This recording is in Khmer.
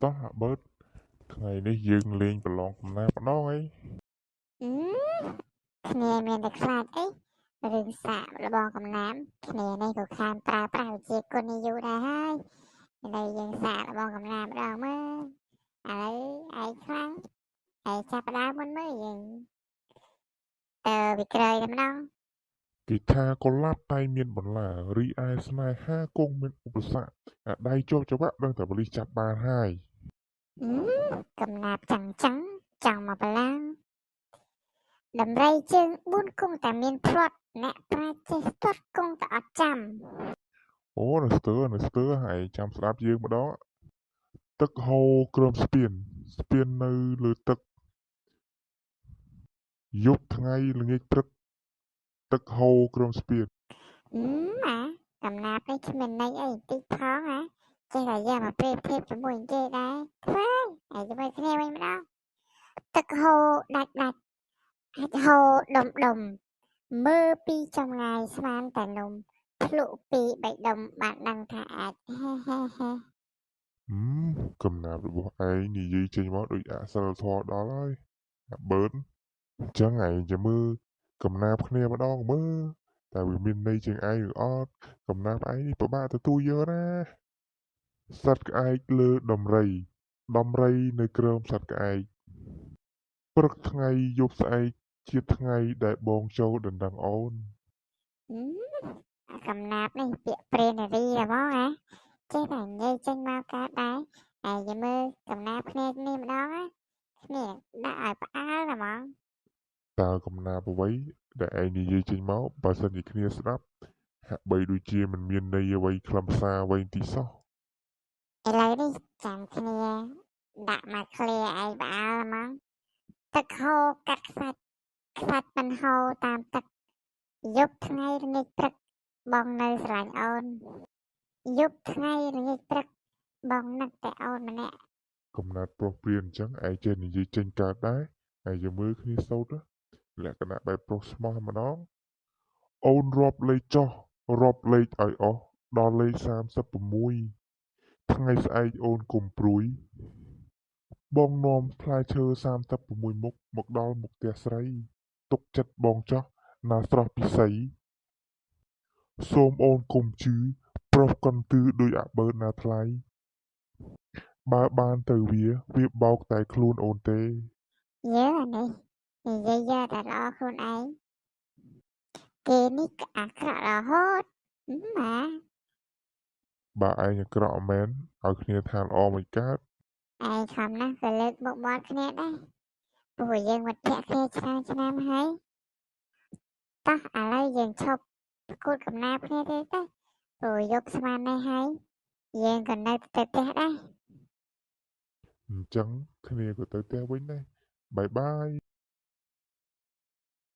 តោះអាបឺតថ្ងៃនេះយើងលេងប្រឡងកំណាព្យម្ដងអី អឺគ្នាមានតែខ្លាចអីរឿងសាកល្បងកំណាមគ្នានេះក៏ខានប្រើប្រាស់វិជាគុណនេះយូរដែរហើយឥឡូវយើងសាកល្បងកំណាមម្ដងមើលឥឡូវឯងខ្លាំងឯងចាប់ផ្ដើមមុនមើលយើងទៅវិក្រយតែម្ដង គេថាកុលាបតែមានបន្លារីឯស្នេហាគង់មានឧបសគ្គអាដៃជាប់ច្បាក់ដឹងតែប៉ូលីសចាប់បានហើយ អឺកំណាព្យចឹងចឹងចង់មកប្រឡាំងដំរីជើង4គង់តែមានផ្លត់អ្នកប្រាជ្ញចេះស្ទាត់គង់តែអត់ចាំ អូនៅស្ទើរនៅស្ទើរហើយចាំស្ដាប់យើងម្ដងទឹកហូរក្រោមស្ពានស្ពាននៅលើទឹកយប់ថ្ងៃល្ងាចព្រឹកទឹកហូរក្រោមស្ពាន អឺអាកំណាព្យនេះគ្មានន័យអីបន្តិចផងហ៎ចេះតែយកមកប្រៀបធៀបជាមួយគេដែរធ្វើហើយជាមួយគ្នាវិញម្ដងទឹកហូរដាច់ដាច់អាចហូរដុំដុំមើលពីចម្ងាយស្មានតែនំភ្លក់ពីបៃដុំបានដឹងថាអាចហេហេហេ កំណាព្យរបស់ឯងនិយាយចេញមកដូចអសិលធម៌ដល់ហើយអាបឺតអញ្ចឹងឯងจะមើលកំណាព្យគ្នាម្ដងមើលតើវាមានន័យជាងឯងឬអត់កំណាព្យឯងនេះពិបាកទទួលយកណាសត្វក្អែកលើដំរីដំរីនៅក្រោមសត្វក្អែកព្រឹកថ្ងៃយប់ស្អែកជាថ្ងៃដែលបងចូលដណ្ដឹងអូន អឺអាកំណាព្យនេះពាក្យព្រានារីហ្មងហ៎ចេះតែនិយាយចេញមកកើតដែរហើយយមើលកំណាព្យគ្នានេះម្ដងណាគ្នាដាក់ឲ្យផ្អើលហ្មង តើកំណាព្យអ្វីដែលឯងនិយាយចេញមកបើសិនជាគ្នាស្ដាប់ហាក់បីដូចជាមិនមានន័យអ្វីខ្លឹមសារអ្វីបន្តិចសោះ ឥឡូវនេះចាំគ្នាដាក់មកឃ្លាឯងផ្អើលហ្មងទឹកហូរកាត់ខ្សាច់ខ្សាច់មិនហូរតាមទឹកយប់ថ្ងៃល្ងាចព្រឹកបងនៅស្រឡាញ់អូនយប់ថ្ងៃល្ងាចព្រឹកបងនឹកតែអូនម្នាក់ កំណាព្យប្រុសព្រានអញ្ចឹងឯងចេះនិយាយចេញកើតដែរឯងយមើលគ្នាសូត្រលក្ខណៈបែបប្រុសស្មោះម្ដងអូនរាប់លេខចុះរាប់លេខឲ្យអស់ដល់លេខ36ថ្ងៃស្អែកអូនកុំព្រួយបងនាំផ្លែឈើ36មុខមកដល់មុខផ្ទះស្រីទុកចិត្តបងចោះណាស្រស់ពិសីសូមអូនកុំជឿប្រុសកន្ទឺដូចអាបឺតណាថ្លៃបើបានទៅវាវាបោកតែខ្លួនអូនទេ យើអានេះនិយាយយកតែល្អខ្លួនឯងគេនេះក៏អាក្រក់រហូតម៉ា បើឯងអាក្រក់មែនឲ្យគ្នាថាល្អមិនកើត ឯងខំណាស់ក៏លើកមុខមាត់គ្នាដែរព្រោះយើងមិត្តភក្តិគ្នាច្រើនឆ្នាំហើយតោះឥឡូវយើងឈប់ប្រកួតកំណាព្យគ្នាទេទៅព្រោះយប់ស្មាននេះហើយយើងក៏នៅទៅផ្ទះដែរ អញ្ចឹងគ្នាក៏ទៅផ្ទះវិញដែរបាយបាយ។